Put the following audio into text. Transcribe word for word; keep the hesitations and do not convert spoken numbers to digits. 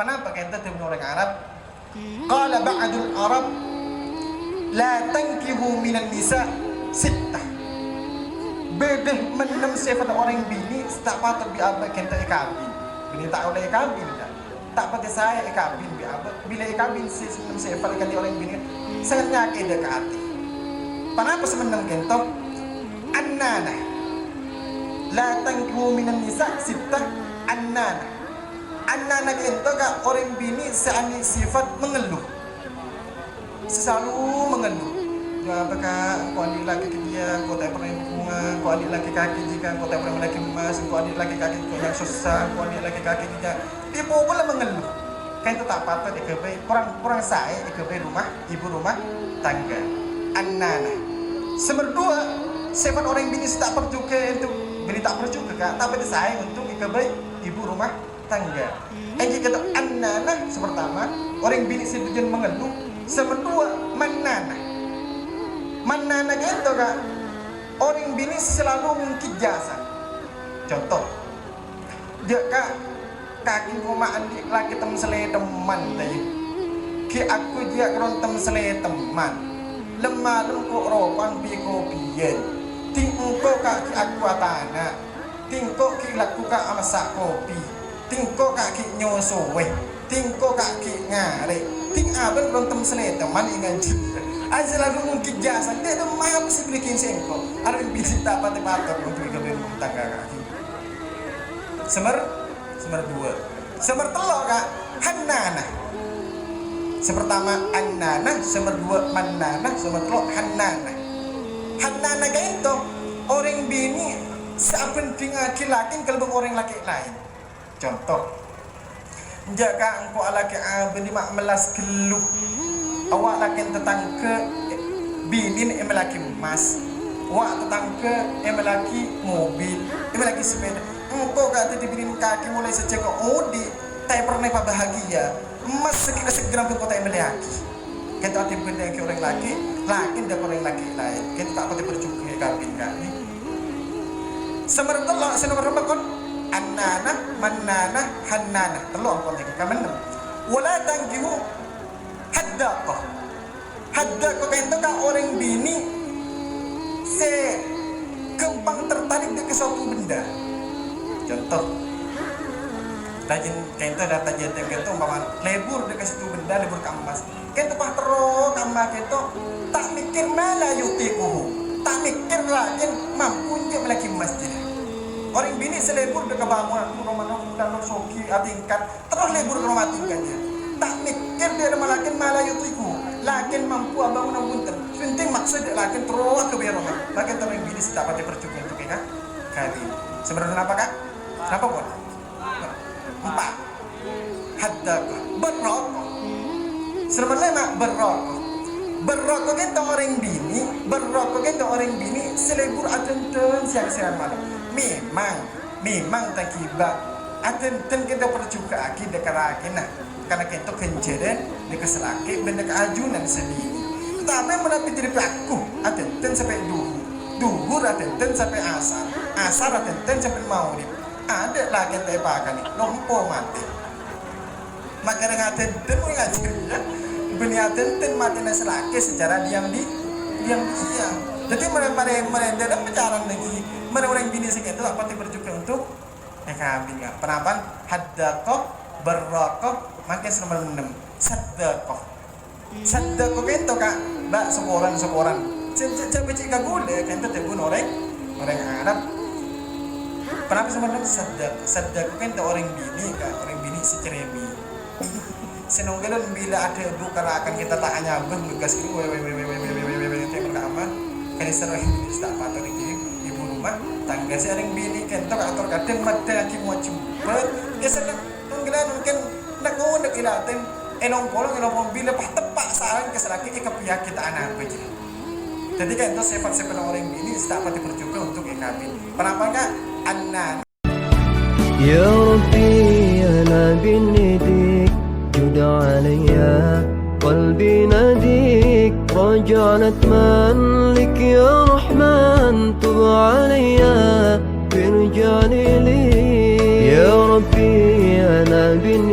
Ponapa ka'dinto dhâbuna orèng Arab? Qala ba'dul Arab, "La tankihu minan nisa' sittah." Bâdâ ennem sèfat orèng binè' sè ta' patot bi' abâ' ka'dinto èkabin. Binè ta' ollè èkabin, kan? Ta' patè saè èkabin bi' abâ'. Bilâ èkabin sè ennem sèfat èkabin orèng binè', sanget nyakèdhâ ka atè. Ponapa sè ennem ka'dinto? Annanah. "La tankihu minan nisa' sittah." Annanah. Annanah ka'dinto ka orèng binè' sè andi' sèfat mengeluh. Sè salalu mengeluh. "Ya apa, Ka', engko' andi' lakè ka jiyâ, engko' ta' pernah bhunga, engko' andi' lakè ka jiyâ, Ka', engko' ta' pernah lakè emmas, engko' andi' lakè ka jiyâ, engko' yang sossa, engko' andi' lakè ka jiyâ." Dhâddhi pokol mengeluh. Ka'dinto ta' patot èghâbây, korang, korang saè èghâbây rumah, ibu rumah tangga. Annanah. Sè nomer duwâ', sèfat orèng binè' sè ta' parjhughâ ènto, binè' ta' parjhughâ, Ka', tapè saè onto èghâbây ibu rumah tangga. Èngghi ka'dinto annanah sè partama, orèng binè' sè dhâddhiyân mengeluh, sè nomer duwâ' mannanah. Mannanah ka'dinto, Ka', orèng binè' sè salalu ngungkit jasa. Conto, "Jâ', Ka', kakè koma andi' lakè tem-salètemman, ta' iyâ? Ghi' aku jiyâ kèron tem-salètemman. Lem-malem ko'-roko'an bi-kobiyan. Ding engko', Ka', ghi' aku atana'. Ding engko' ghi' lagghu, Ka', amassa' kopi. Ding engko', Ka', ghi' nyosoè. Ding engko', Ka', ghi' ngarè'. Ding abâ' kèron tem-salètemman è ngajhi." Aja lagghu ngungkit jasa. Dâ' remma apa sè èbâghi sèngko'? Arèya binè' ta' patè patot onto èghâbây rumah tangga, Ka'. Sè nomer, sè nomer duwâ'. Sè nomer tello', Ka', hannanah. Sè partama annanah, sè nomer duwâ' mannanah, sè nomer tello' hannanah. Hannanah ka'dinto orèng binè' sè abhândhingngaghi lakèna kalabân orèng lakè' laèn. Conto, "Jâ', Ka', engko' alakè abâli ma' mellas ghâllu. Wa' lakèna tatangghâ binèna èmellèyaghi emmas. Wa' tatangghâ èmellèyaghi mobil, èmellèyaghi sepèda. Engko', Ka', dhâddhi binèna kakè molaè sajjhâ ka odi', ta' pernah èpabahagia. Emmas sakèra-sakèra engko' ta' èmellèyaghi." Ka'dinto atè bhândhingngaghi orèng lakè', lakèna dâ' orèng lakè' laèn. Ka'dinto ta' patè parjhughâ èkabin, Ka'. Sè nomer tello', sè nomer empa' kon, annanah, mannanah, hannanah. Tello' ampon nèka, ka ennem. "Wa la tankihu haddaqah." Haddaqah ka'dinto, Ka', orèng binè' sè ghâmpang tertarik dâ' ka suatu benda. Conto, rajin ka'dinto, dâ' ta' jâteng ka'dinto, ompamana lebur dâ' ka situ benda, lebur ka emmas. Ka'dinto pas terro ka emma ka'dinto, ta' mèkkèr ma la yutiquhu, ta' mèkkèr lakèna mampu enjâ' mellèyaghi emmas jârèya. Orèng binè' sè lebur dâ' ka bângkonan, romana udah soghi, atingkat, terro lebur ka roma tingkat jârèya. Ta' mèkkèr dâ' remma lakèna ma la yutiquhu, lakèna mampu abângon bhunten. Sè pentèng maksod dâ' lakèna terro aghâbây rowa. Lakèna terro orèng binè' sè ta' patè parjhughâ onto' ka, ka binè'. Sè nomer napa, Ka'? Napa, pon? Empa'. Haddaqah. Barraqah. Sè nomer lèma', barraqah. Barraqah ka'dinto orèng binè', barraqah ka'dinto orèng binè' sè lebur adhândhân sèyang-sèyang malem. Memang, memang ta' ghibâ adhândhân ka'dinto parjhughâ'aghi dâ' ka lakèna. Karna ka'dinto ghânjhârân dâ' ka sè lakè' bân dâ' ka ajunan sè binè'. Tapè mon abit dâri pèakku, adhândhân sampè' dhuhur. Dhuhur adhândhân sampè' asar. Asar adhândhân sampè' maghrib. Adâ' lakèna ta' èpakanè, lompo matè. Makkè rèng adhândhân mon ngajhâr, yâ. Bânnè adhândhân matèna sè lakè secara diam di-, diam-diam. Dhâddhi, marè, marè, marè dâlem pacaran lagi, marè orèng binè' sè ka'dinto ta' patè parjhughâ onto' èkabin, Ka'. Ponapa? Haddaqah, barraqah, mangkèn sè nomer ennem, saddaqah. Saddaqah ka'dinto, Ka', Mbak, saporan-saporan. Jhâ', jhâ', jhâ' bâji' ka ghulâ, ka'dinto dhâbuna orèng, orèng Arab. Ponapa sè nomer ennem? Saddaq-, saddaqah ka'dinto orèng binè', Ka', orèng binè' sè cerewet. Sè nongghâlân bilâ adhâbu ka rakan ka'dinto ta' anyabâ, ngegas gini, wè, wè, wè, cè' mènta aman. Ka'dinto sè orèng binè' sè ta' patot ghi, ibu rumah tangga sè orèng binè' ka'dinto ator kadhâng maddhâ'aghi mojembhâr. Ka'dinto sè nongghâlân mungkin nèk-ngonèk ilaten, èlong-polong, èlong-polong, bilâ pas teppa' sareng ka sè lakè' èkabbhiyâghi ta' anyabâ jârèya. Dhâddhi ka'dinto sèfat-sèfat orèng binè' sè ta' patè parjhughâ onto' èkabin. Ponapa, Ka'? Anna. يا ربي أنا بين إيديك، جد عليا. قلبي يناديك، راجع ندمان لك يا رحمن، توب عليا وارجعني ليك. يا ربي أنا بين